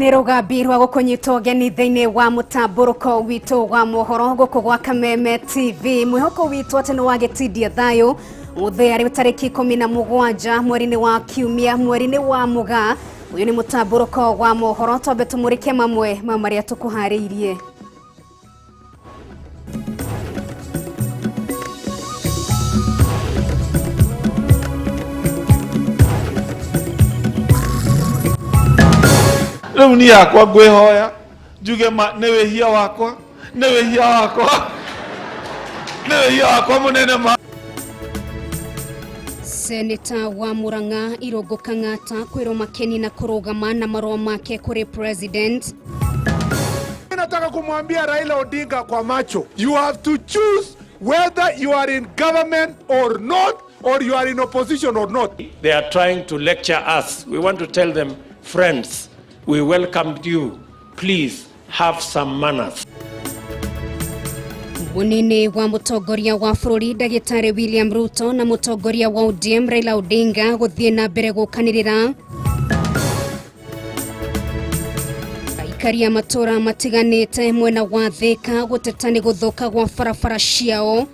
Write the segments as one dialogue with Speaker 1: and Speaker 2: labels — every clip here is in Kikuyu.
Speaker 1: Nĩ rũgambi rwa gũkũnyita ũgeni thĩinĩ wa mũtambũrũko witũ wa mohoro gũkũ gwa Kameme TV. Mwĩhoko witũ atĩ nĩ wagĩtindia thayũ mũthĩ arĩ tarĩki 17 mweri-inĩ wa kiumia, mweri-inĩ wa Mũgaa. Ũyũ nĩ mũtambũrũko wa mohoro, twambe tũmũrĩke mamwe ma marĩa tũkũharĩirie.
Speaker 2: Rĩu niĩ yakwa ngwĩhoya njuge ma nĩ wĩhia wakwa, nĩ wĩhia wakwa, nĩ wĩhia wakwa mũnene ma.
Speaker 1: Seneta wa Murang'a Irũngũ Kang'ata kwĩrwo makeni na kũrũgama na marũa make kũrĩ president.
Speaker 3: Nataka kumwambia Raila Odinga kwa macho, you have to choose whether you are in government or not, or you are in opposition or not.
Speaker 4: They are trying to lecture us. We want to tell them, friends, we welcomed you. Please have some manners.
Speaker 1: Munini wa mũtongoria wa bũrũri ndagĩtarĩ William Ruto na mũtongoria wa ODM Raila Odinga gũthiĩ na mbere gũkanĩrĩra. Aikari a matũra matiganĩte mwena wa Thĩka gũteta nĩ gũthũka gwa barabara ciao.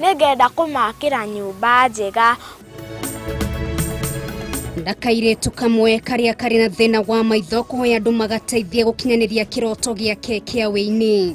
Speaker 5: Nĩngenda kũmakĩra nyũmba njega.
Speaker 1: Na kairĩtu kamwe karĩa karĩ na thĩna wa maitho kũhoya andũ magateithie gũkinyanĩria kĩroto gĩake kĩa wĩini.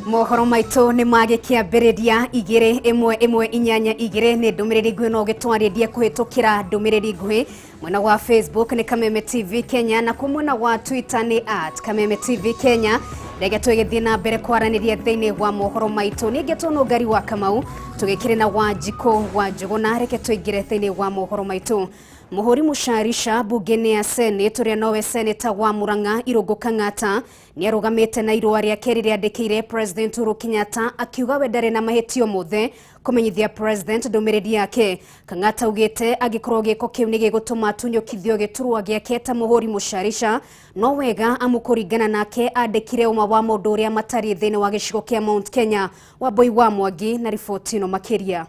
Speaker 1: Mohoro maitũ nĩ magĩkĩambĩrĩria 2 1 1 8 2 nĩ ndũmĩrĩri nguhĩ no ũgĩtwarĩrie kũhĩtũkĩra ndũmĩrĩri nguhĩ mwena wa Facebook nĩ Kameme TV Kenya na kuo mwena wa Twitter nĩ @KamemeTV Kenya. Reke tũgĩthiĩ na mbere kwaranĩria thĩinĩ wa mohoro maitũ. Nĩ ngetwo Nũngari wa Kamau tũgĩkĩrĩ na Wanjikũ wa Njũgũna. Reke tũingĩre thĩinĩ wa mohoro maitũ. Mũhũri mũcarica mbunge-inĩ ya Senate ũrĩa nowe seneta wa Murang'a Irũngũ Kang'ata nĩ arũgamĩte na irũa rĩake rĩrĩa andĩkĩire President Uhuru Kenyatta akiuga we ndarĩ na mahĩtio mothe kũmenyithia President ndũmĩrĩri yake. Kang'ata augĩte angĩkorwo gĩko kĩu nĩ gĩgũtũma atunyũkithio gĩturwa gĩake ta mũhũri mũcarica no wega amu kũringana nake andĩkire ũma wa maũndũ ũrĩa matariĩ thĩinĩ wa gĩcigo kĩa Mount Kenya. Wambui wa Mwangi na riboti ĩno makĩria.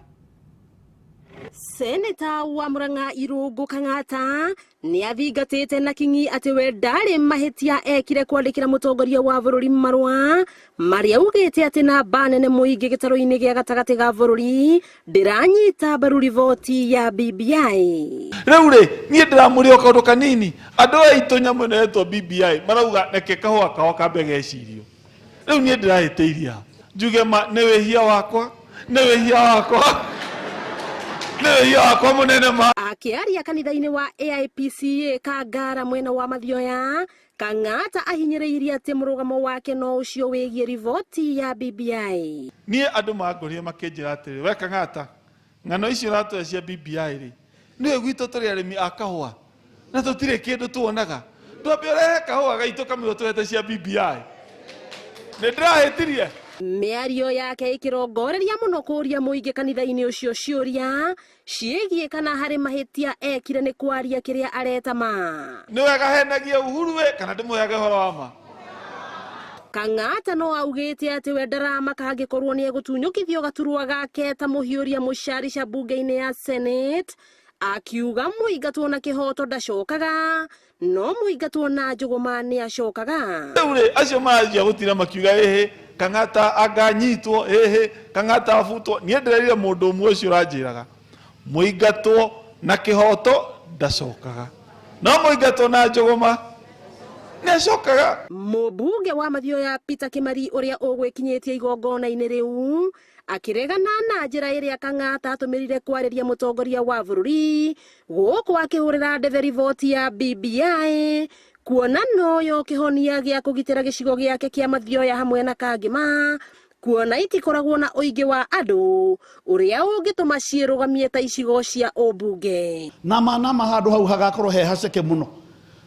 Speaker 6: Seneta wa Murang'a Irũngũ Kang'ata nĩ athingatĩte na kinyi atĩ we ndarĩ mahĩtia ekire kwandĩkĩra mũtongoria wa bũrũri marũa marĩa augĩte atĩ namba nene mũingĩ gĩtarũ-inĩ gĩa gatagatĩ ga bũrũri ndĩranyita mbaru riboti ya BBI.
Speaker 2: Rĩu rĩ niĩ ndĩramũria o kaũndũ kanini, andũ aitũ nyamũ ĩno yetwo BBI marauga reke kahũa kao kambe gecirio. Rĩu niĩ ndĩrahĩtĩirie njuge ma nĩ wĩhia wakwa, nĩ wĩhia wakwa, nĩ wĩhia wakwa mũnene ma.
Speaker 6: Akĩaria kanitha-inĩ wa AIPCA Kangara mwena wa Mathioya, Kang'ata ahinyĩrĩirie atĩ mũrũgamo wake no ũcio wĩgiĩ riboti ya BBI.
Speaker 2: Niĩ andũ mangorire makĩnjĩra atĩrĩ, we Kang'ata, ng'ano icio ũratũhe cia BBI rĩ, nĩwe gwitũ tũrĩ arĩmi a kahũa na tũtirĩ kĩndũ tuonaga, twambe ũrehe kahũa gaitũ kamwe ũtũhete cia BBI. Nĩ ndĩrahĩtirie.
Speaker 6: Mĩario yake ĩkĩrongoreria mũno kũũria mũingĩ kanitha-inĩ ũcio ciũria ciĩgiĩ kana harĩ mahĩtia ekire nĩ kwaria kĩrĩa areta ma.
Speaker 2: Nĩ wega henagie Uhuru we kana ndĩmũheage ũhoro wa ma.
Speaker 6: Kang'ata no augĩte atĩ we ndaramaka angĩkorwo nĩ egũtunyũkithio gaturwa gake ta mũhiũria mũcarica mbunge-inĩ ya Senate, akiuga mũingatwo na kĩhoto ndacokaga no mũingatwo na njũgũma nĩ acokaga.
Speaker 2: Rĩu rĩ acio maranjia gũtira makiuga ĩhĩ Kang'ata anganyitwo, ĩhĩ Kang'ata abutwo. Niĩ ndĩrerire mũndũ ũmwe ũcio ũranjĩraga mũingatwo na kĩhoto ndacokaga no mũingatwo na njũgũma nĩ acokaga.
Speaker 6: Mũmbunge wa Mathioya Peter Kimari ũrĩa ũgwĩkinyĩtie igongona-inĩ rĩu akĩregana na njĩra ĩrĩa Kang'ata atũmĩrire kwarĩria mũtongoria wa bũrũri gũkũ akĩhũrĩra ndebe riboti ya BBI kuona noyo kĩhonia gĩa kũgitĩra gĩcigo gĩake kĩa Mathioya hamwe na Kangĩma kuona itikoragwo na ũingĩ wa andũ ũrĩa ũngĩtũma ciĩrũgamie ta icigo cia ũmbunge.
Speaker 7: Nama nama handũ hau hagakorwo he haceke mũno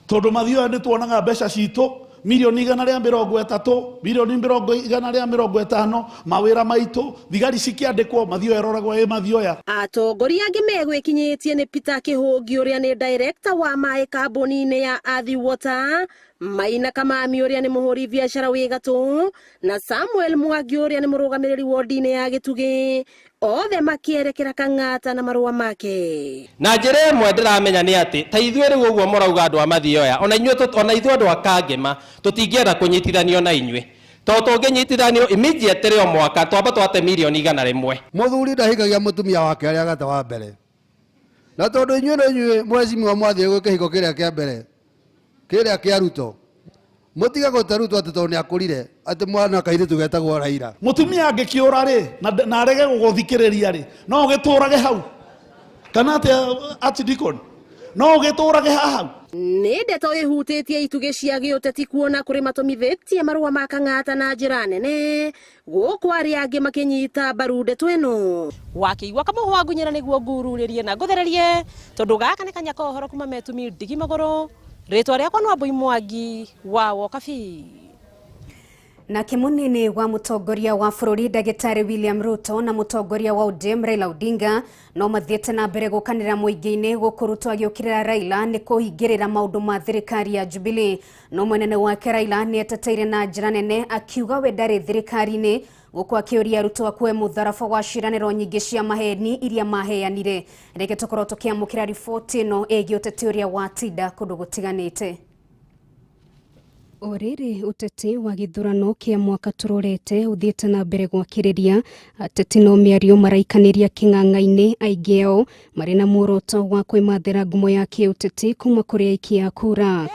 Speaker 7: tondũ Mathioya nĩ tuonaga mbeca citũ 130,000,000, 150,000,000, mawĩra maitũ thigari cikĩandĩkwo Mathioya ĩroragwo ĩ Mathioya.
Speaker 6: Atongoria angĩ megwĩkinyĩtie nĩ Peter Kĩhũngi ũrĩa nĩ director wa maĩ kambuni-inĩ ya Athi Water, Maina Kamami ũrĩa nĩ mũhũri biacara wĩ gatũ na Samuel Mwangi ũrĩa nĩ mũrũgamĩrĩri wodi-inĩ ya Gĩtugĩ, othe makĩerekera Kang'ata na marũa make.
Speaker 8: Na njĩra ĩmwe ndĩramenya nĩ atĩ ta ithuĩ rĩu ũguo mũrauga andũ a Mathioya, ona inyuĩ, ona ithuĩ andũ a Kangema tũtingĩenda kũnyitithanio na inyuĩ, tondũ tũngĩnyitithanio immediately o mwaka twamba twate mirioni 100.
Speaker 9: Mũthuri ndahingagia mũtumia wake arĩa agata wa mbere, na tondũ inyuĩ nĩ inyuĩ mheshimiwa mwathiĩ gwĩ kĩhiko kĩrĩa kĩa mbere kĩrĩa kĩa Ruto, mũtige gũte Ruto atĩ tondũ nĩakũrire atĩ mwana kairĩtu getagwo Raila.
Speaker 7: Mũtumia angĩkĩũra rĩ na arege gũgũthikĩrĩria rĩ, no ũgĩtũrage hau kana atĩa Archdeacon, no ũgĩtũrage haha?
Speaker 6: Nĩ ndeto ĩhutĩtie itugĩ cia gĩũteti kuona kũrĩ matũmithĩtie marũa ma Kang'ata na njĩra nene, gũkũ arĩa angĩ makĩnyita mbaru ndeto ĩno. Wakĩigua kamũhwa ngunyĩra nĩguo ngururĩrie na ngũthererie, tondũ gaka nĩ kanya ka ũhoro kuma metumi ndigi magũrũ. Rĩtwa rĩakwa nĩ Wambui Mwangi wa Wokabi.
Speaker 1: Nake munini wa mutongoria wa bũrũri Ndagĩtarĩ William Ruto na mutongoria wa ODM Raila Odinga no mathiĩte na mbere gũkanĩra mũingĩ-inĩ gũkũ Ruto agĩũkĩrĩra Raila nĩ kũhingĩrĩra maũndũ ma thirikari ya Jubilee. No mwenene wake Raila nĩ eteteire na njĩra nene akiuga we ndarĩ thirikari-inĩ, gũkũ akĩũria Ruto akue mũtharaba wa ciĩranĩro nyingĩ cia maheni iria maheanire. Reke tũkorwo tũkĩamũkĩra riboti ĩno ĩgiĩ ũteti ũrĩa watinda kũndũ gũtiganĩte. O rĩrĩ ũteti wa gĩthurano kĩa mwaka tũrorete ũthiĩte na mbere gwakĩrĩria, ateti no mĩario maraikanĩria kĩng'ang'a-inĩ, aingĩ ao marĩ na muoroto wa kwĩmathĩra ngumo ya kĩũteti kuma kũrĩ aikia a kura.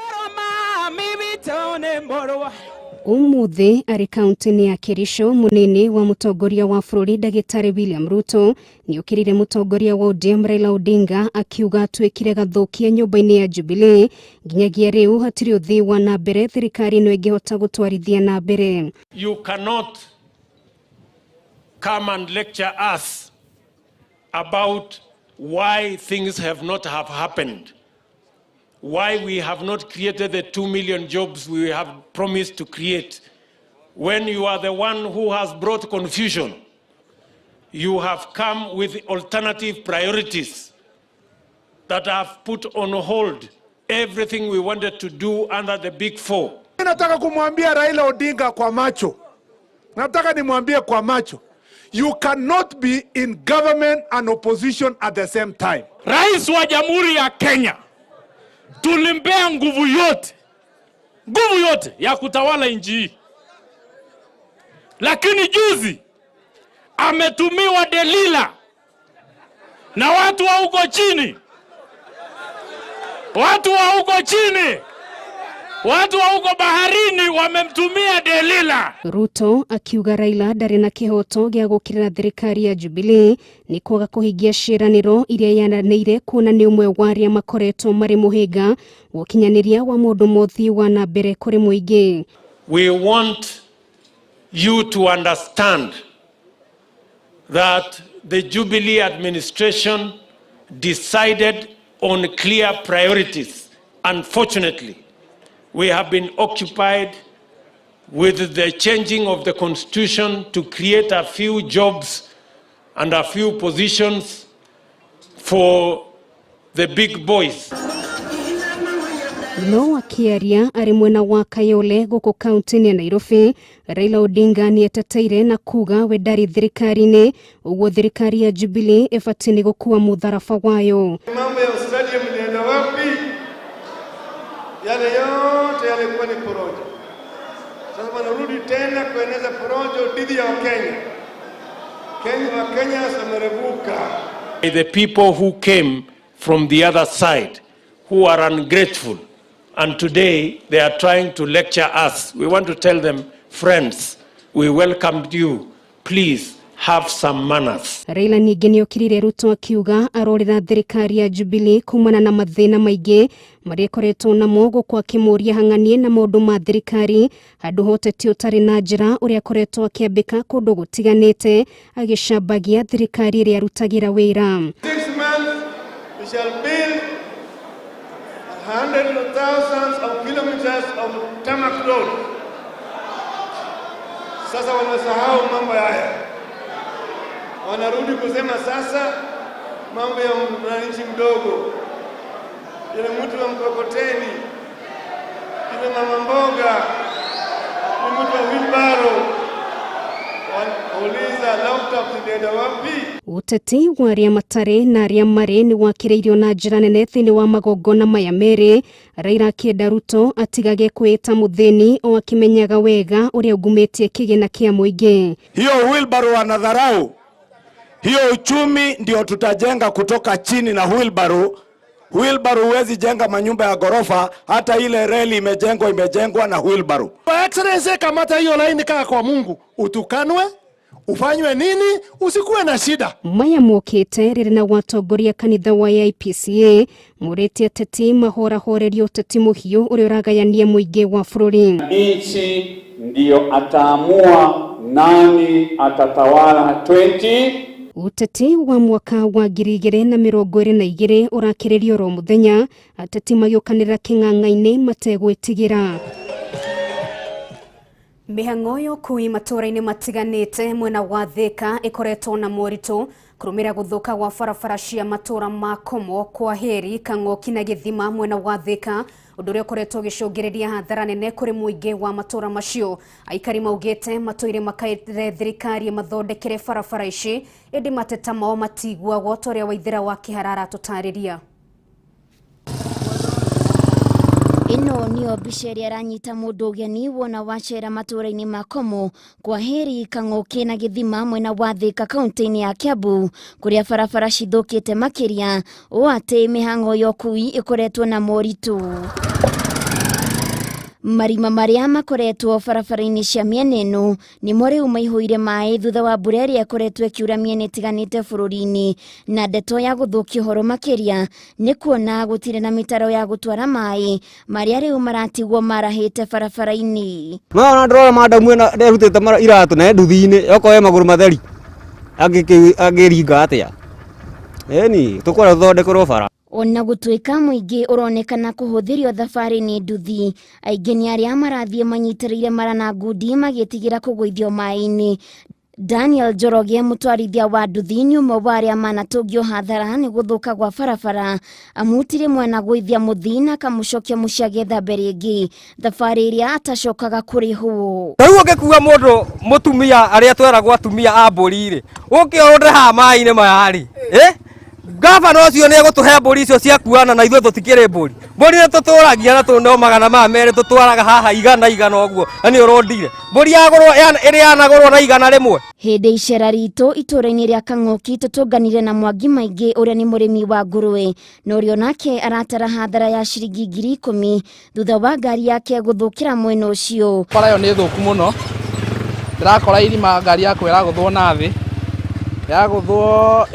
Speaker 1: Ũmũthĩ arĩ kaunti-inĩ ya Kericho, mũnini wa mũtongoria wa bũrũri Ndagĩtarĩ William Ruto nĩokĩrĩire mũtongoria wa ODM Raila Odinga akiuga atuĩkire gathũkia nyũmba-inĩ ya Jubilee nginyagia rĩu hatirĩ ũthii wa na mbere thirikari ĩno ĩngĩhota gũtwarithia na mbere.
Speaker 4: You cannot come and lecture us about why things have not have happened, why we have not created the 2 million jobs we have promised to create, when you are the one who has brought confusion. You have come with alternative priorities that have put on hold everything we wanted to do under the Big Four.
Speaker 3: Nataka kumwambia Raila Odinga kwa macho, nataka nimwambie kwa macho, you cannot be in government and opposition at the same time.
Speaker 10: Rais wa Jamhuri ya Kenya tulimpea nguvu yote ya kutawala nchi hii, lakini juzi ametumiwa Delila na watu wa huko chini, watu wa huko chini, watu wa huko baharini wamemtumia Delila.
Speaker 1: Ruto akiuga Raila ndarĩ na kĩhoto gĩa gũkĩrĩra thirikari ya Jubilee nĩ kwaga kũhingia ciĩranĩro iria yaranĩire, kuona nĩ ũmwe wa arĩa makoretwo marĩ mũhĩnga wa ũkinyanĩria wa maũndũ ma ũthii wa na mbere kũrĩ mũingĩ.
Speaker 4: We want you to understand that the Jubilee administration decided on clear priorities. Unfortunately, we have been occupied with the changing of the constitution to create a few jobs and a few positions for the big boys.
Speaker 1: No akiaria arĩ mwena wa Kayole gũkũ kaunti-inĩ ya Nairobi, Raila Odinga nĩeteteire na kuga we ndarĩ thirikari-inĩ, ũguo thirikari ya Jubilee ĩbatiĩ nĩ gũkua mũtharaba wayo.
Speaker 11: Mambo ya stadium ilienda wapi? Yale yote yalikuwa ni porojo. Sasa wanarudi tena kueneza porojo dhidi ya Wakenya. Wakenya wamerevuka.
Speaker 4: The people who came from the other side, who are ungrateful, and today they are trying to lecture us. We want to tell them, friends, we welcomed you. Please have some manners.
Speaker 1: Raila ningĩ nĩokĩrĩire Ruto akiuga arorera thirikari ya Jubilee kumana na mathĩna maingĩ marĩa ĩkoretwo namo, gũkũ akĩmũria hang'anie na maũndũ ma thirikari handũ ha ũteti ũtarĩ na njĩra ũrĩa akoretwo akĩambĩka kũndũ gũtiganĩte agĩcambagia thirikari ĩrĩa arutagĩra wĩra.
Speaker 11: 6 months we shall build hundreds of thousands of kilometers of tarmac road. Sasa wanasahau mambo haya, wanarudi kusema sasa mambo ya mwananchi mdogo, yule mtu wa mkokoteni, Kina mama mboga, ni mtu wa wheelbarrow. Wanauliza laptop zinaenda wapi?
Speaker 1: Ũteti wa arĩa matarĩ na arĩa marĩ nĩ wakĩrĩirio na njĩra nene thĩinĩ wa magongona maya merĩ. Raila akĩenda Ruto atigage kwĩĩta mũthĩni o akĩmenyaga wega ũrĩa ungumĩtie kĩgĩna kĩa mũingĩ.
Speaker 12: Hiyo wheelbarrow wanadharau. Hiyo uchumi ndio tutajenga kutoka chini na wheelbarrow. Wheelbarrow huwezi jenga manyumba ya ghorofa, hata ile reli imejengwa na wheelbarrow.
Speaker 3: Your Excellency, kamata hiyo laini kaa kwa Mungu, utukanwe, ufanywe nini, usikuwe na shida.
Speaker 1: Maya mokĩte rĩrĩ na watongoria kanitha wa AIPCA mũrĩtie ateti mahorahorerie ũteti mũhiũ ũrĩa ũragayania mũingĩ wa bũrũri.
Speaker 13: Nchi ndiyo ataamua nani atatawala 20
Speaker 1: Ũteti wa mwaka wa 2022 ũrakĩrĩrio oro mũthenya, ateti magĩũkanĩrĩra kĩng'ang'a-inĩ mategwĩtigĩra. Mĩhang'o ya ũkui matũũra-inĩ matiganĩte mwena wa Thika ĩkoretwo na moritũ kũrũmĩrĩra gũthũka gwa barabara cia matũũra ma Komo, Kwaheri, Kang'oki na Gĩthima mwena wa Thika, ũndũ ũrĩa ũkoretwo ũgĩcũngĩrĩria hathara nene kũrĩ mũingĩ wa matũũra macio. Aikari maugĩte matũire makaĩre thirikari ĩmathondekere barabara ici, ĩndĩ mateta mao matiguagwo ta ũrĩa Waithĩra wa Kĩhara aratũtarĩria.
Speaker 14: Ĩno nĩyo mbica ĩrĩa ĩranyita mũndũ ũgeni wona wacera matũũra-inĩ ma Komo, Kwaheri, Kang'oki na Gĩthima mwena wa Thika kaunti-inĩ ya Kiambu, kũrĩa barabara cithũkĩte makĩria ũũ atĩ mĩhang'o ya ũkui ĩkoretwo na moritũ. Marima marĩa makoretwo barabara-inĩ cia mĩena ĩno nĩmo rĩu maihũire maĩ thutha wa mbura ĩrĩa ĩkoretwo ĩkiura mĩena ĩtiganĩte bũrũri-inĩ, na ndeto ya gũthũkia ũhoro makĩria nĩ kuona gũtirĩ na mĩtaro ya gũtwara maĩ marĩa rĩu maratigwo marahĩte barabara-inĩ.
Speaker 15: Ona ndĩrona madamu ĩno nderutĩte iratũ na nduthi-inĩ okorwo e magũrũ matheri angĩringa atĩa? Ĩni tũkwenda tũthondekerwo bara.
Speaker 14: Ona gũtuĩka mũingĩ ũronekana kũhũthĩrio thabarĩ nĩ nduthi, aingĩ nĩ arĩa marathiĩ manyitĩrĩire mara na ngundi magĩtigĩra kũgũithio maĩ-inĩ. Daniel Njoroge mũtwarithia wa nduthi nĩ ũmwe wa arĩa manatũngio hathara nĩ gũthũka gwa barabara, amu ti rĩmwe anagũithia mũthii na akamũcokia mũciĩ agetha rĩngĩ, thabarĩ ĩrĩa atacokaga kũrĩhwo.
Speaker 16: Rĩu ũngĩkua mũndũ mũtumia arĩa tweragwo atumia a mbũri rĩ, ũke ũrũnde haha maĩ-inĩ maya rĩ, Gavana ũcio nĩ egũtũhe mbũri icio cia kuana na ithuĩ tũtikĩrĩ mbũri. Mbũri nĩ tũtũragia na tũneo 200 tũtwaraga haha igana igana ũguo na nĩ ũrondire. Mbũri yagũrwo ĩrĩa yanagũrwo na 100.
Speaker 14: Hĩndĩ icera ritũ itũũra-inĩ rĩa Kang'oki tũtũnganire na Mwangi Maingĩ ũrĩa nĩ mũrĩmi wa ngũrwe, na ũrĩa onake aratara hathara ya ciringi 10,000 thutha wa ngari yake gũthũkĩra mwena ũcio.
Speaker 17: Bara ĩyo nĩ thũku mũno, ndĩrakora irima ngari yakwa ĩragũthwo na thĩ, yagũthwo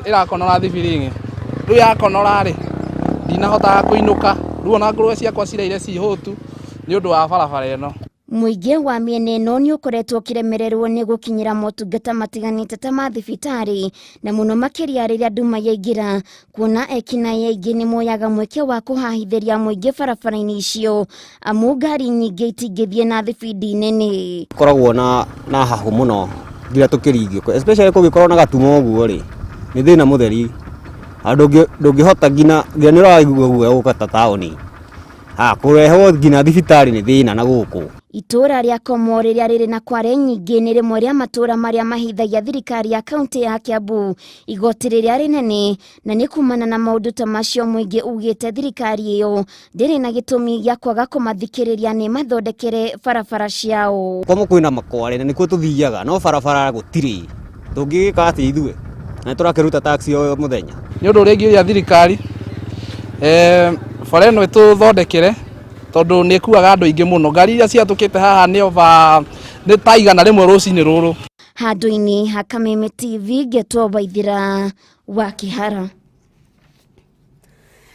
Speaker 17: ĩrakonora thibiring'i, rĩu yakonora rĩ ndinahotaga kũinũka, rĩu ona ngũrwe ciakwa ciraire ci hũtu nĩ ũndũ wa barabara ĩno.
Speaker 14: Mũingĩ wa mĩena ĩno nĩ ũkoretwo ũkĩremererwo nĩ gũkinyĩra motungata matiganĩte ta ma thibitarĩ, na mũno makĩria rĩrĩa nduma yaingĩra, kuona ekinaĩ aingĩ nĩ moyaga mweke wa kũhahithĩria mũingĩ barabara-inĩ icio, amu ngari nyingĩ itingĩthiĩ na thibindi nene.
Speaker 15: Koragwo na hahũ mũno nginya tũkĩringio, especially kũngĩkorwo na gatumo ũguo rĩ, nĩ thĩna mũtheri. Ndũngĩhota nginya nĩ ũraigua guoya gũka ta taũni, kũrehwo nginya thibitarĩ nĩ thĩna na gũkũ.
Speaker 14: Itũũra rĩa Komo rĩrĩa rĩrĩ na kware nyingĩ nĩ rĩmwe rĩa matũũra marĩa mahithagia thirikari ya kaunti ya Kiambu igoti rĩrĩa rĩnene, na nĩ kumana na maũndũ ta macio mũingĩ ugĩte thirikari ĩyo ndĩrĩ na gĩtũmi gĩa kwaga kũmathikĩrĩria nĩ mathondekere barabara ciao.
Speaker 15: Komo kwĩna makware na nĩkuo tũthiaga, no barabara gũtirĩ, tũngĩgĩka atĩa ithuĩ na nĩtũrakĩruta taxi o mũthenya.
Speaker 17: Nĩ ũndũ ũrĩa ingĩũria thirikari bara ĩno ĩtũthondekere tondũ nĩ ĩkuaga andũ aingĩ mũno, ngari iria ciatũkĩte haha nĩ over nĩ ta 100 rũcinĩ rũrũ.
Speaker 14: Handũ-inĩ ha Kameme TV ngetwo Waithĩra wa Kĩhara.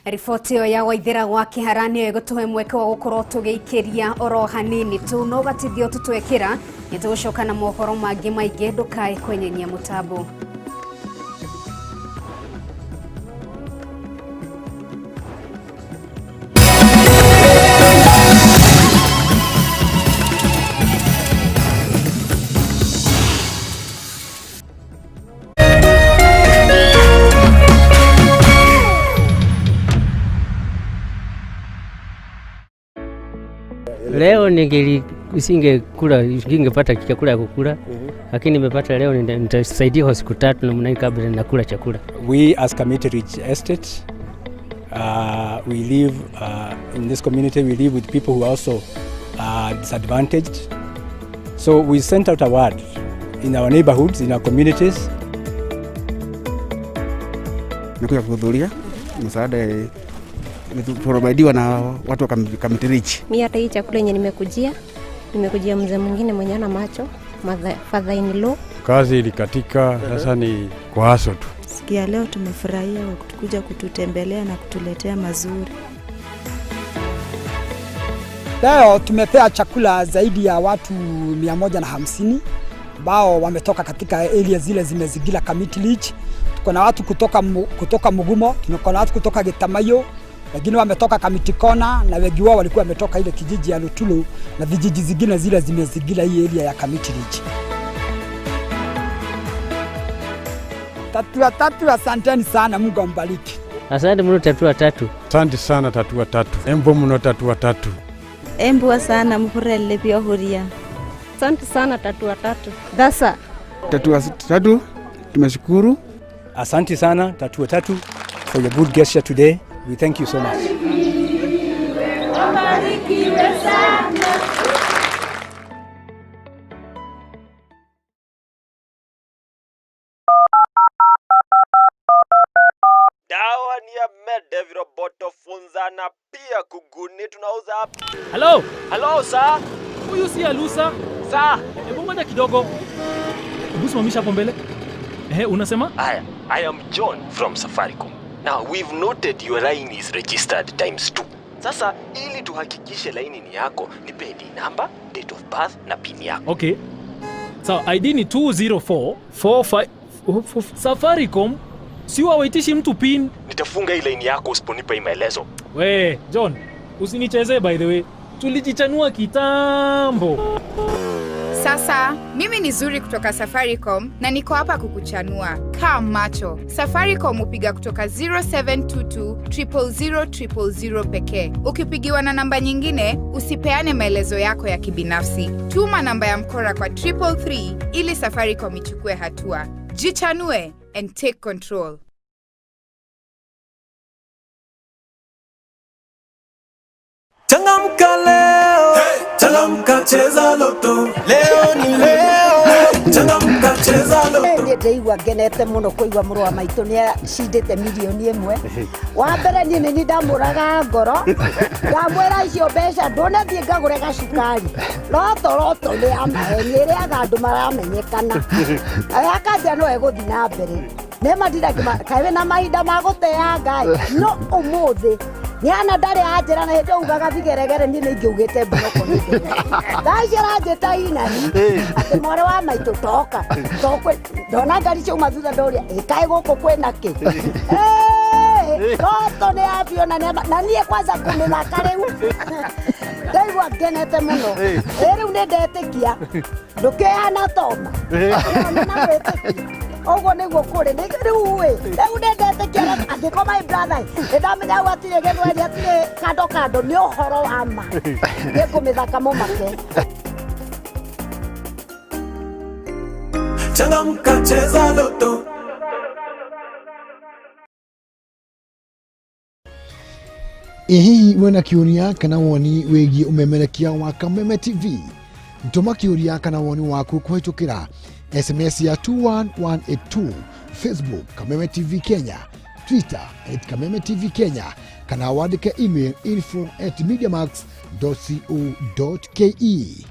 Speaker 1: Riboti ĩyo ya Waithĩra wa Kĩhara nĩyo ĩgũtũhe mweke wa gũkorwo tũgĩikĩria oro hanini tu, no gatithio tũtwekĩra nĩ tũgũcoka na mohoro mangĩ maingĩ, ndũkae kwenyenyia mũtambo.
Speaker 18: Leo nisingekula, ningepata chakula ya kukula, lakini nimepata leo, nitasaidia kwa siku 3 namna hii kabla nakula chakula.
Speaker 19: We as Kamiti Ridge Estate, we live in this community, we live with people who are also disadvantaged. So we sent out a word in our neighborhoods, in our communities.
Speaker 20: Nimekuja kuhudhuria msaada tuliprovidiwa na watu wa Kamiti Ridge.
Speaker 21: Mimi hata hii chakula yenye nimekujia mzee mwingine mwenye ana macho, father in law.
Speaker 22: Kazi ilikatika, sasa ni kwa haso tu.
Speaker 23: Sikia leo tumefurahia kwa kutukuja kututembelea na kutuletea mazuri.
Speaker 24: Leo tumepea chakula zaidi ya watu 150 ambao wametoka katika area zile zimezingira Kamiti Ridge. Tuko na watu kutoka Mugumo, tuko na watu kutoka Gitamayo, wengine wametoka Kamiti Kona na wengi wao walikuwa wametoka ile kijiji ya Lutulu na vijiji zingine zile zimezingira hii area ya Kamiti Ridge. Tatua tatu, asanteni sana, Mungu ambariki.
Speaker 18: Asante mno tatua tatu.
Speaker 22: Asante sana tatua tatu. Embo mno tatua tatu.
Speaker 23: Embua sana mhurele pia huria.
Speaker 21: Asante sana tatua tatu. Dasa.
Speaker 20: Tatua tatu, tumeshukuru.
Speaker 19: Asante sana tatua tatu for your good gesture today. We thank you so much.
Speaker 25: Dawa ni ya mede, viroboto, funza na pia kuguni tunauza hapa.
Speaker 26: Hello.
Speaker 25: Hello sir.
Speaker 26: Huyu si Alusa.
Speaker 25: Sir.
Speaker 26: Hebu ngoja kidogo. Hebu simamisha hapo mbele. Unasema?
Speaker 25: I am John from Safaricom. Now we've noted your line is registered times 2. Sasa ili tuhakikishe laini ni yako, nipe ID number, date of birth na PIN yako.
Speaker 26: Okay. So ID ni 204 45 Safaricom. Si wawaitishi mtu PIN.
Speaker 25: Nitafunga hii line yako usiponipa hii maelezo.
Speaker 26: We, John, usinichezee by the way. Tulijichanua kitambo.
Speaker 27: Sasa, mimi ni Zuri kutoka Safaricom na niko hapa kukuchanua. Kaa macho. Safaricom hupiga kutoka 0722 000 000 pekee. Ukipigiwa na namba nyingine, usipeane maelezo yako ya kibinafsi. Tuma namba ya mkora kwa 333 ili Safaricom ichukue hatua. Jichanue and take control.
Speaker 25: Changamka leo, hey! Changamka cheza loto. Leo ni leo, hey! Changamka cheza loto.
Speaker 28: Niĩ ndĩigua ngenete mũno kũigua mũrũ wa maitũ nĩ acindĩte milioni 1. Wa mbere niĩ nĩ niĩ ndamũraga ngoro, ndamwĩra icio mbeca ndũnathiĩ ngagũre gacukari. Loto loto nĩ ya maheni ĩrĩaga andũ maramenyekana. Akanja no egũthiĩ na mbere. Nĩ ma kaĩ wĩna mahinda ma gũteanga no ũmũthĩ Nyana ndari anjĩra na hĩndĩ ugaga vigeregere niĩ nĩingĩugĩte mbonoko nĩ thaa ici aranjĩta inani atĩ mwarĩ wa maitũ toka tokwe ndona ngari ciauma thutha ndoria ĩkaĩ gũkũ kwĩna kĩ toto nĩ ya biũ na niĩ kwanza kũmĩthaka rĩu ndaigua ngenete mũno ĩ rĩu nĩ ndetĩkia ndũkĩhana toma na gwĩtĩkia ũguo nĩguo kũrĩ rĩu ĩ rĩu nĩ ndetĩkia angĩkorwo my brother nĩ ndamenya hau hatirĩ gĩthweri hatirĩ kando kando nĩ ũhoro wa ma nĩ ngũmĩthaka mũmake.
Speaker 25: Changamka cheza loto.
Speaker 29: Ĩ hihi wĩna kĩũria kana woni wĩgiĩ ũmemerekia wa Kameme TV? Tũma kĩũria kana woni waku kũhĩtũkĩra SMS ya 21182, Facebook Kameme TV Kenya, Twitter @Kameme TV Kenya, kana wandĩke email info@mediamax.co.ke.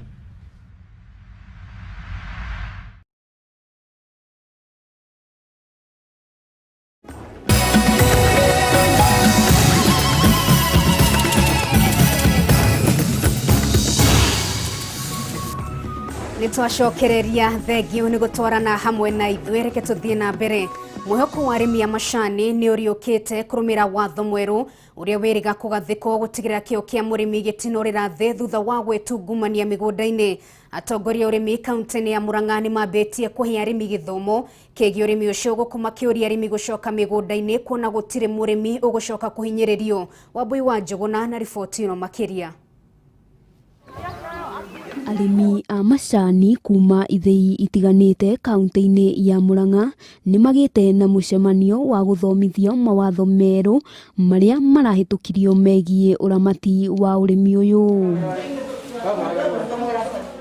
Speaker 1: Nitwacokereria thengio nĩ gũtwarana hamwe na ithuĩ reke tũthiĩ na mbere. Mwĩhoko wa arĩmi a macani nĩ ũriũkĩte kũrũmĩra watho mwerũ ũrĩa wĩrĩga kũgathĩkwo gũtigĩrĩra kĩo kĩa mũrĩmi gĩtinorĩra thĩ thutha wa gwĩtungumania mĩgũnda-inĩ. Atongoria ũrĩmi kaunti-inĩ ya Murang'a nĩ mambĩtie kũhe arĩmi gĩthomo kĩgiĩ ũrĩmi ũcio gũkũ makĩũria arĩmi gũcoka mĩgũnda-inĩ kuona gũtirĩ mũrĩmi ũgũcoka kũhinyĩrĩrio. Wambui wa Njũgũna na riboti ĩno makĩria.
Speaker 2: Arĩmi a macani kuma ithĩi itiganĩte kaunti-inĩ ya Murang'a nĩ magĩte na mũcemanio wa gũthomithio mawatho merũ marĩa marahĩtũkirio megiĩ ũramati wa ũrĩmi ũyũ.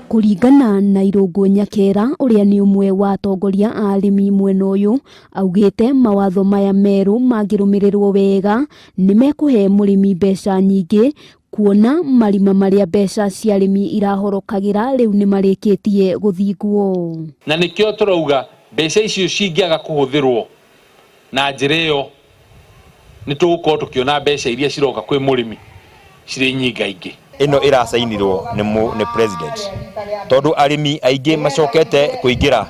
Speaker 2: Kũringana na Irũngũ Nyakera ũrĩa nĩ ũmwe wa atongoria a arĩmi mwena ũyũ, augĩte mawatho maya merũ mangĩrũmĩrĩrwo wega nĩ mekũhe mũrĩmi mbeca nyingĩ kuona marima marĩa mbeca cia arĩmi irahorokagĩra rĩu nĩ marĩkĩtie gũthingwo.
Speaker 4: Na nĩkĩo tũrauga mbeca icio cingĩaga kũhũthĩrwo na njĩra ĩyo, nĩ tũgũkorwo tũkĩona mbeca iria ciroka kwĩ mũrĩmi cirĩ nyingaingĩ.
Speaker 5: Ĩno ĩracainirwo nĩ president tondũ arĩmi aingĩ macokete kũingĩra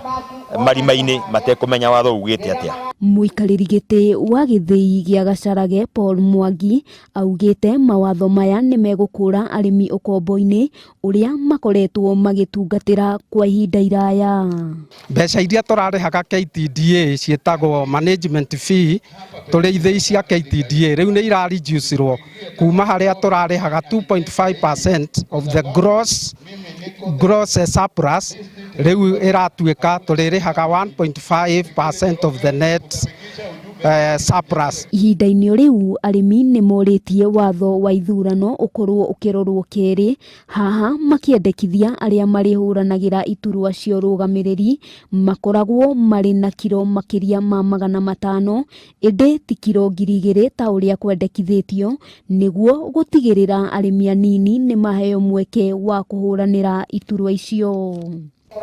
Speaker 5: marima-inĩ matekũmenya watho ugĩte atĩa.
Speaker 2: Mũikarĩri gĩtĩ wa gĩthĩi gĩa Gacarage Paul Mwangi augĩte mawatho maya nĩ megũkũra arĩmi ũkombo-inĩ ũrĩa makoretwo magĩtungatĩra kwa ihinda iraya.
Speaker 6: Mbeca iria tũrarĩhaga KTDA ciĩtagwo management fee tũrĩ ithĩi cia KTDA rĩu nĩ irareducirwo kuma harĩa tũrarĩhaga 2.5% of the gross surplus, rĩu ĩratuĩka tũrĩrĩhaga 1.5% of the net surplus.
Speaker 2: Ihinda-inĩ rĩu arĩmi nĩ morĩtie watho wa ithurano ũkorwo ũkĩrorwo kerĩ, haha makĩendekithia arĩa marĩhũranagĩra iturwa cia ũrũgamĩrĩri makoragwo marĩ na kiro makĩria ma 500 ĩndĩ ti kiro 2000 ta ũrĩa kwendekithĩtio, nĩguo gũtigĩrĩra arĩmi anini nĩ maheo mweke wa kũhũranĩra iturwa icio.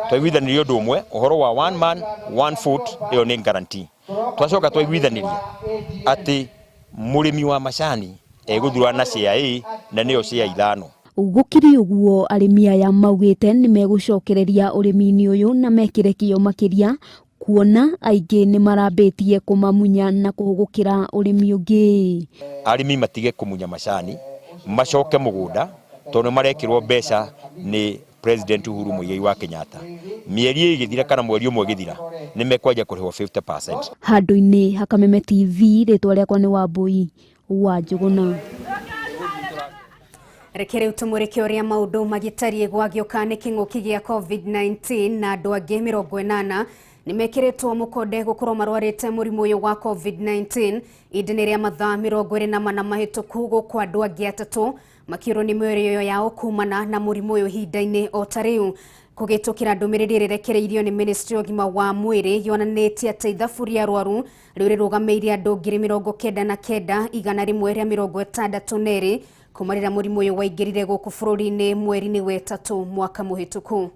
Speaker 5: Twaiguithanirie ũndũ ũmwe ũhoro wa one man one vote, ĩyo nĩ guarantee. Twacoka twaiguithanirie atĩ mũrĩmi wa macani egũthura na share A na nĩyo share 5.
Speaker 2: Gũkĩrĩ ũguo arĩmi aya maugĩte nĩ megũcokereria ũrĩmi-inĩ ũyũ na mekĩre kĩyo makĩria kuona aingĩ nĩ marambĩtie kũmamunya na kũhũgũkĩra ũrĩmi ũngĩ.
Speaker 5: Arĩmi matige kũmunya macani macoke mũgũnda tondũ nĩ marekĩrwo mbeca nĩ President Uhuru Muigai wa Kenyatta. Mĩeri ĩgĩthira kana mweri ũmwe ũgĩthira nĩ mekwanja kũrĩhwo 50%.
Speaker 2: Handũ-inĩ ha Kameme TV, rĩtwa rĩakwa nĩ Wambui wa Njũgũna.
Speaker 1: Reke rĩu tũmũrĩke ũrĩa maũndũ magĩtariĩ gwagĩũka nĩ kĩng'ũki gĩa COVID-19 na andũ angĩ 80 nĩ mekĩrĩtwo mũkonde gũkorwo marwarĩte mũrimũ ũyũ wa COVID-19 ihinda-inĩ rĩa mathaa 24 mahĩtũku gũkũ andũ angĩ 3 makĩũrwo nĩ mĩoyo yao kumana na mũrimũ ũyũ ihinda-inĩ o ta rĩu. Kũgĩtũkĩra ndũmĩrĩri ĩrĩa ĩrekereirio nĩ Ministry ya ũgima wa mwĩrĩ yonanĩtie atĩ ithabu rĩa arwaru rĩu rĩrũgamĩire andũ 91,162 kuma rĩrĩa mũrimũ ũyũ waingĩrire gũkũ bũrũri-inĩ mweri-inĩ wa 3 mwaka mũhĩtũku.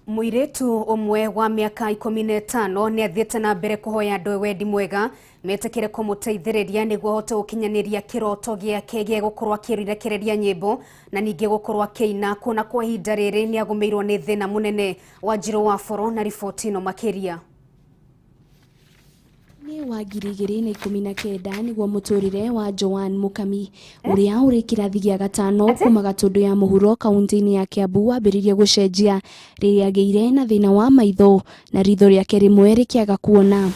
Speaker 1: Mũirĩtu ũmwe wa mĩaka 15 nĩ athiĩte na mbere kũhoya andũ wendi mwega metĩkĩre kũmũteithĩrĩria nĩguo ahote gũkinyanĩria kĩroto gĩake gĩa gũkorwo akĩrekereria nyĩmbo na ningĩ gũkorwo akĩina, kuona kwa ihinda rĩrĩ nĩ agũmĩirwo nĩ thĩna mũnene. Wanjirũ wa Boro na riboti ĩno makĩria.
Speaker 7: Nĩ wa 2019 nĩguo mũtũrĩre wa Joan Mukami ũrĩa ũrĩ kĩrathi gĩa gatano kuma Gatũndũ ya mũhuro kaunti-inĩ ya Kiambu wambĩrĩirie gũcenjia rĩrĩa agĩire na thĩna wa maitho na ritho rĩake rĩmwe rĩkĩaga kuona.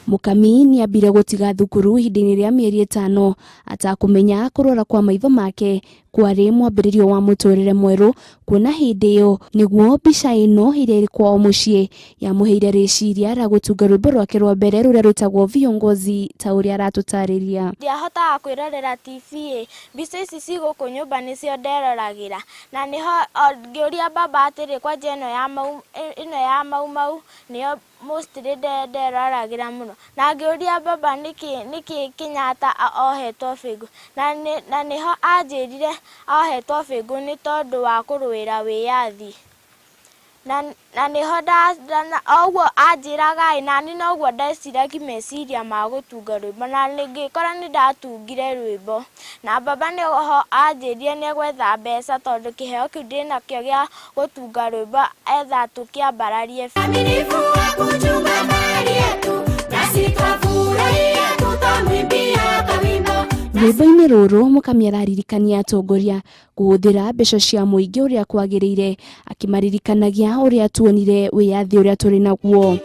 Speaker 7: Mukami nĩ ambire gũtiga thukuru ihinda-inĩ rĩa mĩeri 5 atakũmenya kũrwara kwa maitho make kwarĩ mwambĩrĩrio wa mũtũrĩre mwerũ, kuona hĩndĩ ĩyo nĩguo mbica ĩno ĩrĩa ĩrĩ kwao mũciĩ yamũheire rĩciria rĩa gũtunga rwĩmbo rwake rwa mbere rũrĩa rwĩtagwo Viongozi ta ũrĩa aratũtarĩria.
Speaker 8: Ndiahotaga kwĩrorera TV, mbica ici ci gũkũ nyũmba nĩcio nderoragĩra, na nĩho ngĩũria baba atĩrĩ, kwanja ĩno ya Mau Mau nĩyo mostly nderoragĩra mũno, na ngĩũria baba nĩkĩ Kenyatta ohetwo bĩngũ, na nĩho anjĩrire ohetwo bĩngũ nĩ tondũ wa kũrũĩra wĩyathi, na nĩho ũguo anjĩraga ĩ, nani noguo ndeciragia meciria ma gũtunga rwĩmbo, na ngĩkora nĩ ndatungire rwĩmbo, na baba nĩho anjĩrire nĩ egwetha mbeca tondũ kĩheo kĩu ndĩnakĩo gĩa gũtunga rwĩmbo etha tũkĩambararie.
Speaker 9: Aminifu wa kuchunga mali yetu, nasi twafurahia tutamwimbia kawimbo.
Speaker 7: Rwĩmbo-inĩ rũrũ Mũkami araririkania atongoria kũhũthĩra mbeca cia mũingĩ ũrĩa kwagĩrĩire, akĩmaririkanagia ũrĩa tuonire wĩyathi ũrĩa tũrĩ naguo.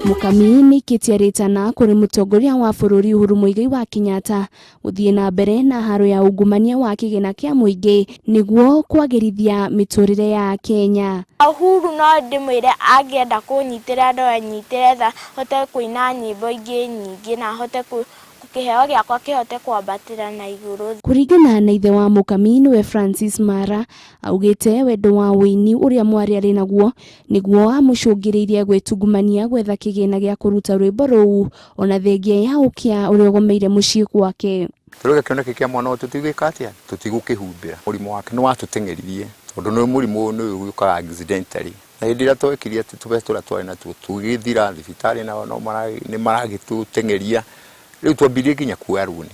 Speaker 7: Mũkami nĩaikĩtie rĩtana kũrĩ mũtongoria wa bũrũri Uhuru Muigai wa Kenyatta gũthiĩ na mbere na haro ya ungumania wa kĩgĩna kĩa mũingĩ nĩguo kwagĩrithia mĩtũrĩre ya Kenya.
Speaker 8: Uhuru no ndĩmwĩre angĩenda kũnyitĩra no anyitĩre tha hote kũina nyĩmbo ingĩ nyingĩ na hote kĩheo gĩakwa kĩhote kwambatĩra na igũrũ.
Speaker 7: Kũringana na ithe wa Mũkami nĩwe Francis Mara, augĩte wendo wa ũini ũrĩa mwarĩ arĩ naguo nĩguo wamũcũngĩrĩirie gwĩtungumania gwetha kĩgĩna gĩa kũruta rwĩmbo rũu ona thengia ya ũkĩa ũrĩa ũgomeire mũciĩ gwake.
Speaker 3: Tũrauga kĩoneki kĩa mwana ũyũ tũtigwĩka atĩa, tũtigũkĩhumbĩra. Mũrimũ wake nĩ watũteng'eririe tondũ nĩ mũrimũ nĩ ũyũkaga accidentally. Na hĩndĩ ĩrĩa twekire atĩ tũbeca tũrĩa twarĩ natuo tũgĩthira thibitarĩ nao no nĩ maragĩtũteng'eria, rĩu twambirie nginya kuoya rũni.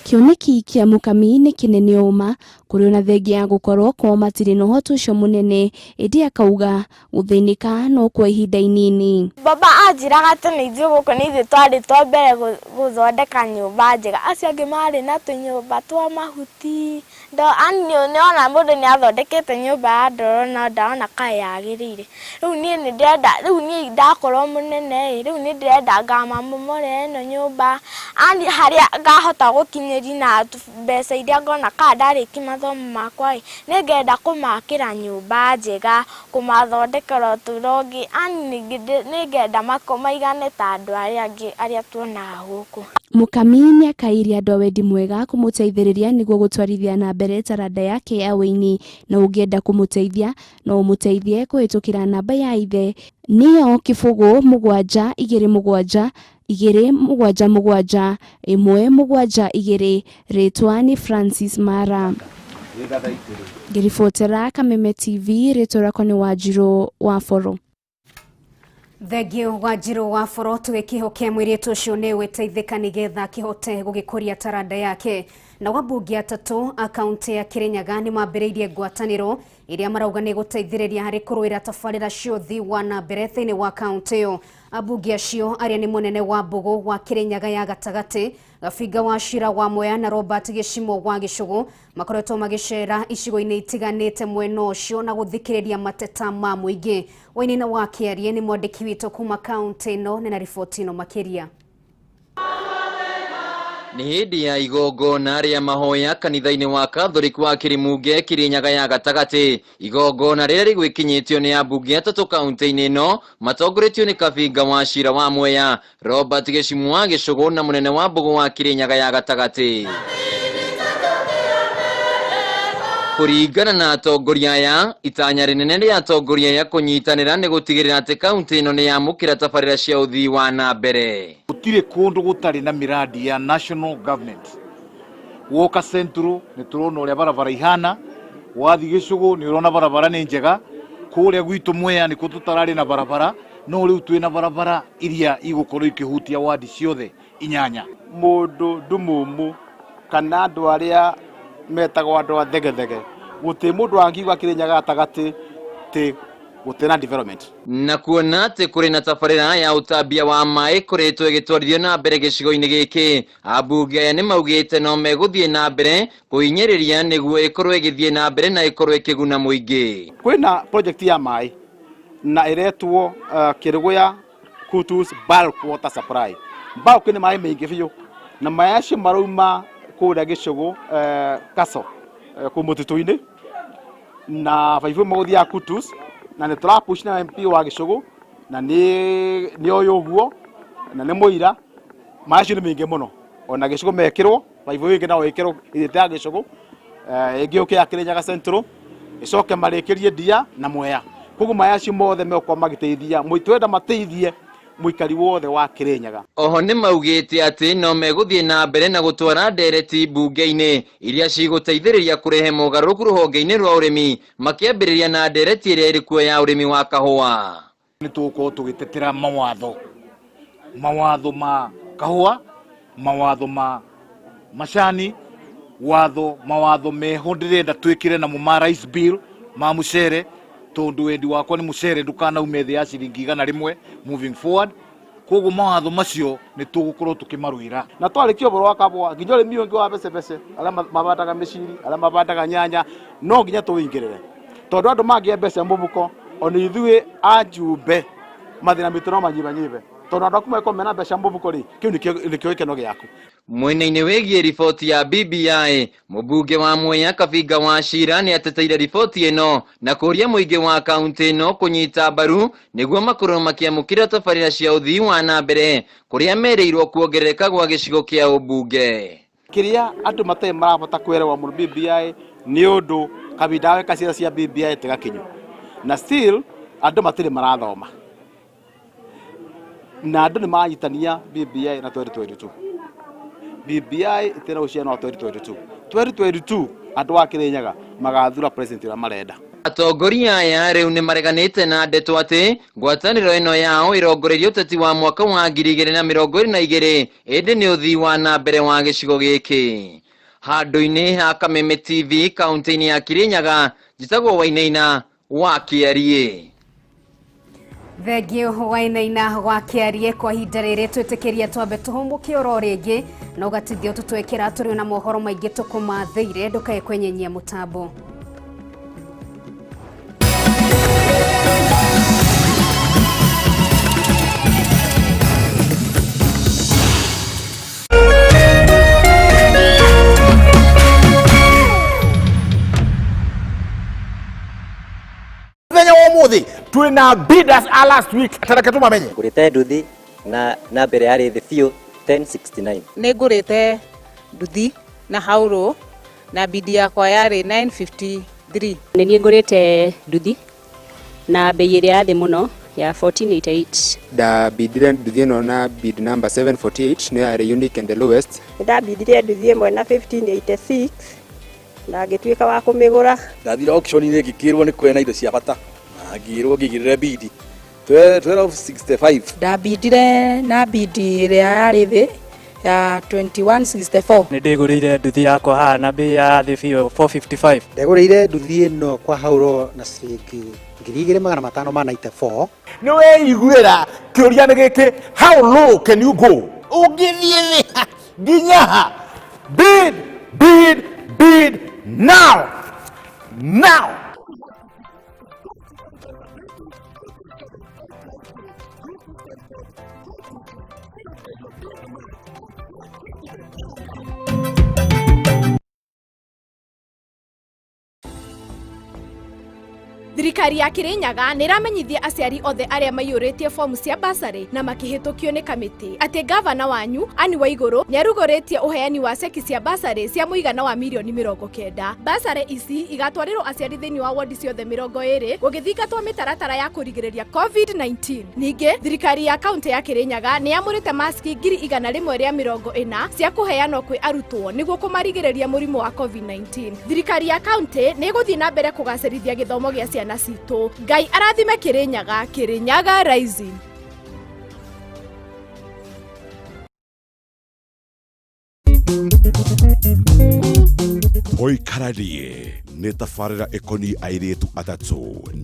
Speaker 7: Kĩoneki kĩa Mũkami nĩ kĩnene ũma kũrĩ ona thengia ya gũkorwo kwao matirĩ na ũhoti ũcio mũnene, ĩndĩ akauga gũthĩnĩka no kwa ihinda inini.
Speaker 8: Baba anjĩraga tene ithuĩ gũkũ nĩ ithuĩ twarĩ twa mbere gũthondeka nyũmba njega, acio angĩ marĩ na tũnyũmba twa mahuti. Nĩona mũndũ nĩ athondekete nyũmba ya ndoro no ndona kaĩ yagĩrĩire. Rĩu niĩ nĩ ndĩrenda, rĩu niĩ ndakorwo mũnene ĩ, rĩu nĩ ndĩrenda ngamamomora ĩno nyũmba, ani harĩa ngahota gũkinyĩria na mbeca iria ngona kana ndarĩkia mathomo makwa ĩ, nĩngenda kũmakĩra nyũmba njega, kũmathondekera ũtũũro ũngĩ, ani nĩngenda maigane ta andũ arĩa angĩ arĩa tuonaga gũkũ.
Speaker 7: Mũkami nĩakaĩire andũ a wendi mwega kũmũteithĩrĩria nĩguo gũtwarithia na mbere taranda yake ya ũini, na ũngĩenda kũmũteithia no ũmũteithie kũhĩtũkĩra namba ya ithe nĩyo 0 7 2 7 2 7 7 1 7 2. Rĩtwa nĩ Francis Mara. Ngĩribotera Kameme TV, rĩtwa rĩakwa nĩ Wanjirũ wa Boro.
Speaker 1: Thengio Wanjirũ wa Boro, tũgĩkĩhoke mũirĩtu ũcio nĩ gwĩteithĩka nĩgetha akĩhote gũgĩkũria taranda yake. Na wabunge atatũ a kaunti ya Kirinyaga nĩ mambĩrĩirie ngwatanĩro ĩrĩa marauga nĩ gũteithĩrĩria harĩ kũrũĩra tabarĩra cia ũthii wa na mbere thĩinĩ wa kaunti ĩyo. Ambunge acio arĩa nĩ mũnene wa Mbũgũ wa Kirinyaga ya gatagatĩ, Gabinga wa Cira wa Mwea na Robert Gĩcimo wa Gĩcũgũ makoretwo magĩcera icigo-inĩ itiganĩte mwena ũcio na gũthikĩrĩria mateta ma mũingĩ. Wainaina wa Kĩarie nĩ mwandĩki witũ kuma kaunti ĩno na riboti ĩno makĩria.
Speaker 10: Nĩ hĩndĩ ya igongona rĩa mahoya kanitha-inĩ wa Catholic wa Kĩrĩmunge Kĩrĩnyaga ya gatagatĩ. Igongona rĩrĩa rĩgwĩkinyĩtio nĩ ambunge atatũ kaunti-inĩ ĩno matongoretio nĩ Kabinga wa Cira wa Mwea, Robert Gĩcimũ wa Gĩcũgũ na mũnene wa Mbũgũ wa Kĩrĩnyaga ya gatagatĩ. Kũringana na atongoria aya, itanya rĩnene rĩa atongoria aya kũnyitanĩra nĩ gũtigĩrĩra atĩ kaunti ĩno nĩ yamũkĩra tabarĩra cia ũthii wa na mbere.
Speaker 11: Gũtirĩ kũndũ gũtarĩ na miradi ya national government. Woka Central nĩ tũrona ũrĩa barabara ihana, wathiĩ Gĩcũgũ nĩ ũrona barabara nĩ njega, kũrĩa gwitũ Mwea nĩkuo tũtararĩ na barabara, no rĩu twĩna barabara iria igũkorwo ikĩhutia wadi ciothe 8.
Speaker 20: Mũndũ ndumumu kana andũ arĩa metagwo andũ a thegethege, gũtirĩ mũndũ angiuga Kĩrĩnyaga gatagatĩ tĩ gũtirĩ na development.
Speaker 10: Na kuona atĩ kũrĩ na tabarĩra ya ũtambia wa maĩ kũrĩtwo ĩgĩtwarithio na mbere gĩcigo-inĩ gĩkĩ, ambunge aya nĩ maugĩte no megũthiĩ na mbere kũhinyĩrĩria nĩguo ĩkorwo ĩgĩthiĩ na mbere na ĩkorwo ĩkĩguna mũingĩ.
Speaker 20: Kwĩna project ya maĩ na ĩretwo Kĩrĩgũya Kutus bulk water supply. Bulk nĩ maĩ maingĩ biũ na maĩ acio marauma kũrĩa Gĩcũgũ Kaso kũu mũtitũ-inĩ na baibũ magũthiaga Kutus, na nĩ tũrapush na MP wa Gĩcũgũ na nĩ oĩ ũguo na nĩ mũira. Maĩ acio nĩ maingĩ mũno, ona Gĩcũgũ mekĩrwo baibũ ĩngĩ no ĩkĩrwo ĩthiĩte ya Gĩcũgũ, ĩngĩ yũke ya Kĩrĩnyaga Central, ĩcoke marĩkĩrie Ndia na Mwea. Koguo maĩ acio mothe megũkorwo magĩteithia, twenda mateithie mũikari wothe wa Kĩrĩnyaga.
Speaker 10: Oho nĩ maugĩte atĩ no megũthiĩ na mbere na gũtwara ndereti mbunge-inĩ iria cigũteithĩrĩria kũrehe mogarũrũku rũhonge-inĩ rwa ũrĩmi, makĩambĩrĩria na ndereti ĩrĩa ĩrĩ kuo ya ũrĩmi wa kahũa.
Speaker 11: Nĩ tũgũkorwo tũgĩtetera mawatho ma kahũa, mawatho ma macani, mawatho meho ndĩrenda twĩkĩre namo ma rice bill ma mũcere. Tondu wendi wakwa nĩ mũcere ndũkanaume thĩ ya ciringi 100 moving forward. Koguo mawatho macio nĩ tũgũkorwo tũkĩmarũĩra.
Speaker 20: Na twarĩkia ũhoro wa kabwa nginya ũrĩmi ũngĩ wa becebece arĩa mabandaga mĩciri, arĩa mabandaga nyanya, no nginya tũingĩrĩre tondũ andũ mangĩa mbeca mũbuko ona ithuĩ ajumbe mathĩna maitũ no manyibanyibe tondũ andũ aku magĩkorwo mena mbeca mũbuko rĩ, kĩu nĩkĩo gĩkeno gĩaku.
Speaker 10: Mwena-inĩ wĩgiĩ riboti ya BBI, mũmbunge wa Mwea Kabinga wa Cira nĩ ateteire riboti ĩno na kũria mũingĩ wa kaunti ĩno kũnyita mbaru nĩguo makorwo makĩamũkĩra tabarĩra cia ũthii wa na mbere kũrĩa merĩirwo kuongerereka gwa gĩcigo kĩa ũmbunge.
Speaker 20: Kĩrĩa andũ matarĩ marabata kwerewa mũno BBI nĩ ũndũ kabinda weka ciara cia BBI tigakinyu na still andũ matirĩ marathoma na andũ nĩ maranyitania BBI na 2022. BBI itena uciano wa 2022. 2022 andũ a Kirinyaga magathura president ũrĩa marenda.
Speaker 10: Atongoria aya rĩu nĩ mareganĩte na ndeto atĩ ngwatanĩro ĩno yao ĩrongoreirie ũteti wa mwaka wa 2022 ĩndĩ nĩ ũthii wa na mbere wa gĩcigo gĩkĩ. Handũ-inĩ ha Kameme TV kaunti-inĩ ya Kirinyaga, njĩtagwo Wainaina wa Kĩariĩ.
Speaker 1: Thengio Wainaina wa Kĩariĩ. Kwa ihinda rĩrĩ twĩtĩkĩrie twambe tũhũmũke oro rĩngĩ na ũgatithio tũtwĩkĩra tũrĩ na mohoro maingĩ tũkũmathĩire, ndũkae kwenyenyia mũtambo.
Speaker 12: Muthenya wa umuthi twina bidders a last week tareke tumamenye.
Speaker 13: Ngũrĩte nduthi na mbere yarĩ thĩ biũ 1069.
Speaker 14: Nĩ ngũrĩte nduthi na haurũ na bidi yakwa yarĩ 953.
Speaker 15: Nĩ niĩ ngũrĩte nduthi na bei ĩrĩa ya thĩ mũno ya 1488.
Speaker 16: Ndabindire nduthi ĩno na bid number 748, nĩyo yarĩ unique and the lowest.
Speaker 17: Ndabindire nduthi ĩmwe na 1586 na ngĩtuĩka wa kũmĩgũra.
Speaker 18: Ndathire auction-inĩ ngĩkĩrwo nĩ kwena indo cia bata na ngĩrwo ngĩigĩrĩre bidi 1265.
Speaker 19: Ndabindire na bidi ĩrĩa yarĩ thĩ ya 2164.
Speaker 20: Nĩ ndĩgũrĩire nduthi yakwa haha na bei ya thĩ biũ 455.
Speaker 21: Ndegũrĩire nduthi ĩno kwa hauro na ciringi 2594.
Speaker 12: Nĩ weiguĩra kĩũria nĩ gĩkĩ, how low can you go? Ũngĩthiĩ thĩ nginya ha? Bid, bid, bid now. Now.
Speaker 27: Thirikari ya Kirinyaga nĩ ĩramenyithia aciari othe arĩa maiyũrĩtie fomu cia basarĩ na makĩhĩtũkio nĩ kamĩtĩ atĩ gavana wanyu Anne Waigũrũ nĩ arugũrĩtie ũheani wa ceki cia basarĩ cia mũigana wa mirioni 90. Basarĩ ici igatwarĩrwo aciari thĩinĩ wa wodi ciothe 20 gũgĩthingatwo mĩtaratara ya kũrigĩrĩria COVID-19. Ningĩ thirikari ya kaunti ya Kirinyaga nĩ yamũrĩte maski 140 cia kũheanwo kwĩ arutwo nĩguo kũmarigĩrĩria mũrimũ wa COVID-19. Thirikari ya kaunti nĩ ĩgũthiĩ na mbere kũgacĩrithia gĩthomo gĩa ciana citũ. Ngai arathime Kirinyaga, Kirinyaga Rising.
Speaker 22: Tũikaranie nĩ tabarĩra ĩkoniĩ airĩtu atatũ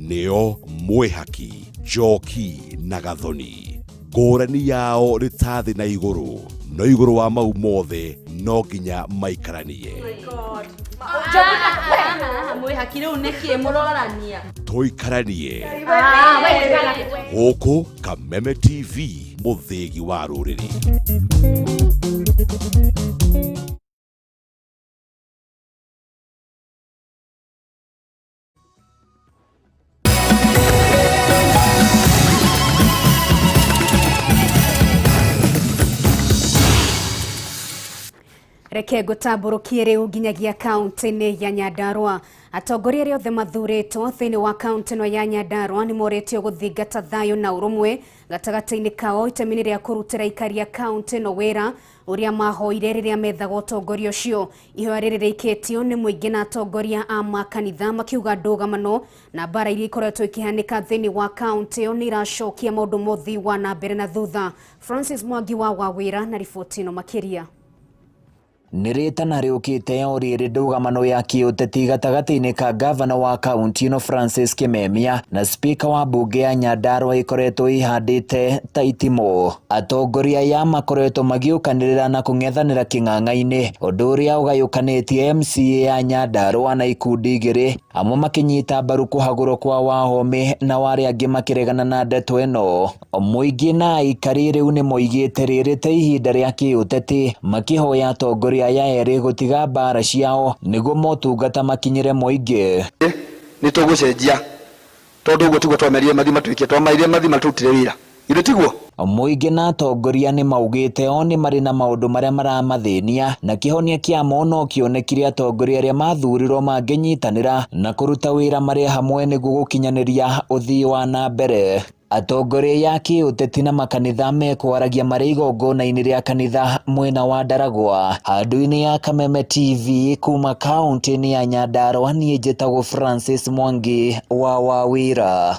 Speaker 22: nĩo Mwĩhaki, Njoki na Gathoni. Ngũrani yao nĩ ta thĩ na igũrũ, no igũrũ wa mau mothe no nginya maikaranie.
Speaker 23: Mwĩhaki rĩu nĩkĩ mũrorania?
Speaker 22: Tũikaranie gũkũ Kameme TV, mũthĩgi wa rũrĩrĩ.
Speaker 1: Reke ngũtambũrũkie rĩu nginyagia kaunti-inĩ ya Nyandarua. Atongoria arĩa othe mathurĩtwo thĩinĩ wa kaunti ĩno ya Nyandarua nĩ morĩtio gũthingata thayũ na ũrũmwe gatagatĩ-inĩ kao itemi-inĩ rĩa kũrutĩra aikari a kaunti ĩno wĩra ũrĩa mahoire rĩrĩa methaga ũtongoria ũcio. Ihoya rĩrĩ rĩikĩtio nĩ mũingĩ na atongoria a makanitha makiuga ndũgamano na mbara iria ikoretwo ikĩhanĩka thĩinĩ wa kaunti ĩyo nĩ iracokia maũndũ ma ũthii wa na mbere na thutha. Francis Mwangi wa Wawĩra na riboti ĩno makĩria.
Speaker 2: Nĩ rĩtana rĩũkĩte o rĩrĩ ndũgamano ya kĩũteti gatagatĩ-inĩ ka gavana wa kaunti ĩno Francis Kimemia na spika wa mbunge ya Nyandarua ĩkoretwo ĩhandĩte ta itimũ. Atongoria aya makoretwo magĩũkanĩrĩra na kũng'ethanĩra kĩng'ang'a-inĩ, ũndũ ũrĩa ũgayũkanĩtie MCA ya Nyandarua na ikundi igĩrĩ, amwe makĩnyita mbaru kũhagũrwo kwa Wahome na arĩa angĩ makĩregana na ndeto ĩno. Mũingĩ na aikari rĩu nĩ moigĩte rĩrĩ ta ihinda rĩa kĩũteti, makĩhoya atongoria aya erĩ gũtiga mbara ciao nĩguo motungata makinyĩre mũingĩ.
Speaker 4: Nĩ tũgũcenjia tondũ ũguo tiguo twamerire mathi matuĩke, twamerire mathi matũrutĩre wĩra, githĩ tiguo?
Speaker 2: Mũingĩ na atongoria nĩ maugĩte o nĩ marĩ na maũndũ marĩa maramathĩnia na kĩhonia kĩamo no kĩonekire atongoria arĩa mathurirwo mangĩnyitanĩra na kũruta wĩra marĩ hamwe nĩguo gũkinyanĩria ũthii wa na mbere. Atongoria ya kĩũteti na makanitha mekwaragia marĩ igongona-inĩ rĩa kanitha mwena wa Ndaragwa. Handũ-inĩ ya Kameme TV kuma kaunti-inĩ ya Nyandarua, niĩ njĩtagwo Francis Mwangi wa Wawira.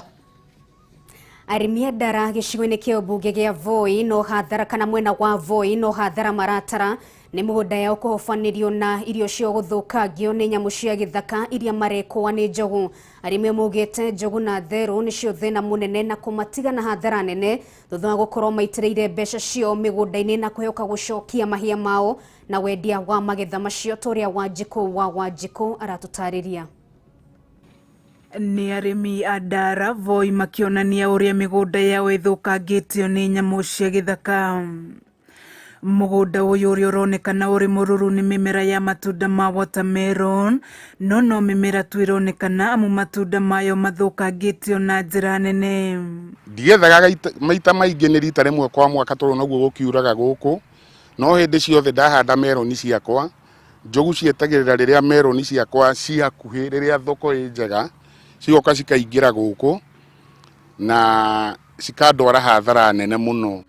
Speaker 1: Arĩmi a ndara gĩcigo-inĩ kĩa ũmbunge gĩa Voi no hathara kana mwena wa Voi no hathara maratara nĩ mũgũnda yao kũhobanĩrio na irio ciao gũthũkangio nĩ nyamũ cia gĩthaka iria marekũa nĩ njogu. Arĩmi maugĩte njogu na therũ nĩcio thĩna mũnene na kũmatiga na hathara nene thutha wa gũkorwo maitĩrĩire mbeca ciao mĩgũnda-inĩ na kwĩhoka gũcokia mahia mao na wendia wa magetha macio ta ũrĩa Wanjikũ wa Wanjikũ aratũtarĩria.
Speaker 5: Nĩ arĩmi a ndara Voi makĩonania ũrĩa mĩgũnda yao ĩthũkangĩtio nĩ nyamũ cia gĩthaka. Mũgũnda ũyũ ũrĩa ũronekana ũrĩ mũruru nĩ mĩmera ya matunda ma watermelon, no no mĩmera tu ĩronekana amu matunda mayo mathũkangĩtio na njĩra nene.
Speaker 6: Ndigethaga maita maingĩ, nĩ rita rĩmwe kwa mwaka tondũ noguo gũkiuraga gũkũ, no hĩndĩ ciothe ndahanda meroni ciakwa, njogu cietagĩrĩra rĩrĩa meroni ciakwa ci hakuhĩ, rĩrĩa thoko ĩ njega, cigoka cikaingĩra gũkũ na cikandwara hathara nene mũno.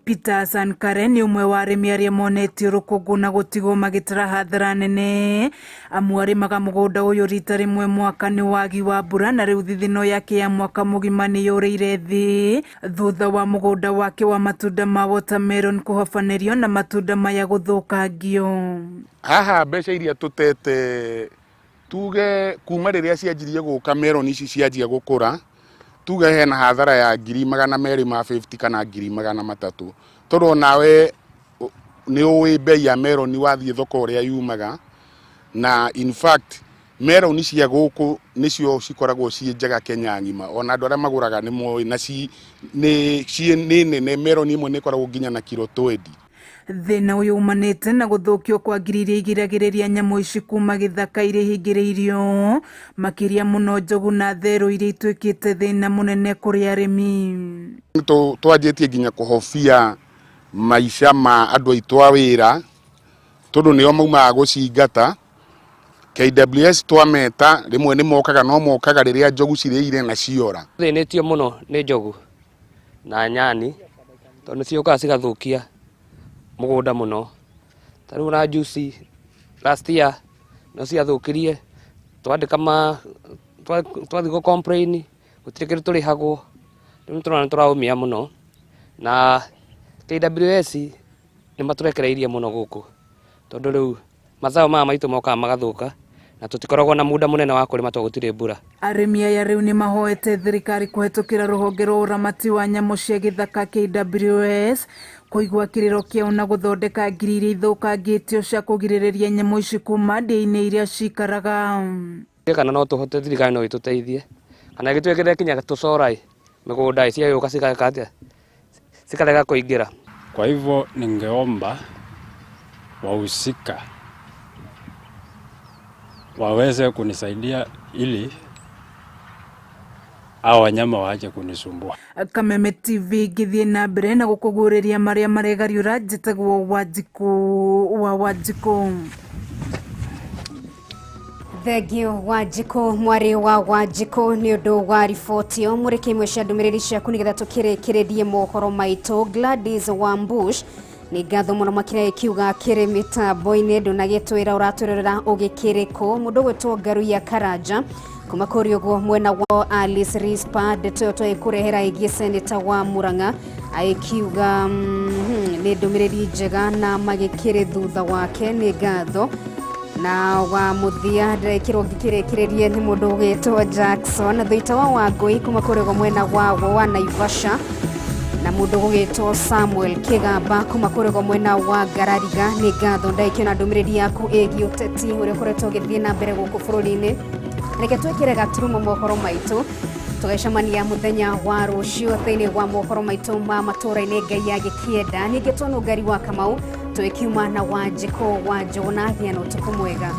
Speaker 5: Peter Sankare nĩ ũmwe wa arĩmi arĩa monetio rũkũngũ na gũtigwo magĩtara hathara nene, amu arĩmaga mũgũnda ũyũ rita rĩmwe mwaka nĩ wagi wa mbura na rĩu thithino yake ya mwaka mũgima nĩ yũrĩire thĩ thutha wa mũgũnda wake wa matunda ma watermelon kũhobanĩrio na matunda maya gũthũkangio.
Speaker 6: Haha mbeca iria tũtete tuge kuma rĩrĩa cianjirie gũka meroni ici cianjia gũkũra, tuge hena hathara ya 250,000 kana 300,000, tondũ onawe nĩ ũĩ bei ya meroni wathiĩ thoko ũrĩa yumaga, na in fact meroni cia gũkũ nĩcio cikoragwo ciĩ njega Kenya ng'ima, ona andũ arĩa magũraga nĩ moĩ, na nĩ nene. Meroni ĩmwe nĩ ĩkoragwo nginya na kiro 20.
Speaker 5: Thĩna ũyũ umanĩte na gũthũkio kwa ngiri iria igiragĩrĩria nyamũ ici kuma gĩthaka iria ihingĩrĩirio, makĩria mũno njogu na therũ iria ituĩkĩte thĩna mũnene kũrĩ arĩmi.
Speaker 6: Twanjĩtie nginya kũhobia maica ma andũ aitũ a wĩra tondũ nĩo maumaga gũcingata. KWS twameta rĩmwe nĩ mokaga, no mokaga rĩrĩa njogu cirĩire na ciora.
Speaker 24: Thĩnĩtio mũno nĩ njogu na nyani tondũ nĩciũkaga cigathũkia mũgũnda mũno. Ta rĩu na juice last year no ciathũkirie, twandĩka ma twathiĩ gũ complain gũtirĩ kĩndũ tũrĩhagwo, rĩu nĩtũrona nĩtũraumia mũno, na KWS nĩ matũrekereirie mũno gũkũ tondũ rĩu mazao maya maitũ mokaga magathũka na tũtikoragwo na muda mũnene wa kũrĩma tondũ gũtirĩ mbura.
Speaker 5: Arĩmi aya rĩu nĩ mahoete thirikari kũhetũkĩra rũhonge rwa ũramati wa nyamũ cia gĩthaka KWS kũigua kĩrĩro kĩao na gũthondeka ngiri iria ithũkangĩtio cia kũgirĩrĩria nyamũ ici kuma ndĩa-inĩ iria cikaraga.
Speaker 24: Kana no tũhote, thirikari no ĩtũteithie kana ĩgĩtwĩkĩre kinya tũcora mĩgũnda ciagĩũka cigeka atĩa, cikarega kũingĩra.
Speaker 25: Kwa hivyo ningeomba wahusika waweze kunisaidia ili hao wanyama waache kunisumbua.
Speaker 5: Kameme TV ngĩthiĩ na mbere na gũkũguũrĩria marĩa maregariũra, njĩtagwo Wanjikũ wa Wanjikũ.
Speaker 1: Thengio Wanjikũ mwarĩ wa Wanjikũ nĩ ũndũ wa riboti ĩyo. Mũrĩke imwe cia ndũmĩrĩri ciaku nĩgetha tũkĩrĩkĩrĩrie mohoro maitũ. Gladys Wambush nĩ ngatho mũno makĩria ĩkiuga kĩrĩ mĩtambo-inĩ, ndũnagĩtwĩra ũratwĩrorera ũgĩkĩrĩkũ. Mũndũ ũgwĩtwo Ngaruiya Karanja kuma kũrĩa ũguo mwena wa Alice Rispa, ndeto ĩyo twagĩkũrehera ĩgiĩ seneta wa Murang'a. Agĩkiuga nĩ ndũmĩrĩri njega na magĩkĩrĩ thutha wake nĩ ngatho. Na wa mũthia ndĩrekĩrwo ngĩkĩrĩkĩrĩrie nĩ mũndũ ũgĩtwo Jackson Thuita wa Wangũi kuma kũrĩa mwena wa Naivasha, na mũndũ ũgĩtwo Samuel Kĩgamba kuma kũrĩa mwena wa Ngarariga nĩ ngatho. Ndagĩkĩona ndũmĩrĩri yaku ĩgiĩ ũteti ũrĩa ũkoretwo ũgĩthiĩ na mbere gũkũ bũrũri-inĩ. Reke twĩkĩre gaturumo mohoro maitũ, tũgacemania mũthenya wa rũciũ thĩinĩ wa mohoro maitũ ma matũũra-inĩ Ngai agĩkĩenda. Ningĩ tũnũngari wa Kamau tũgĩkiuma na Wanjikũ wa Njũgũna. Gĩa na ũtukũ mwega.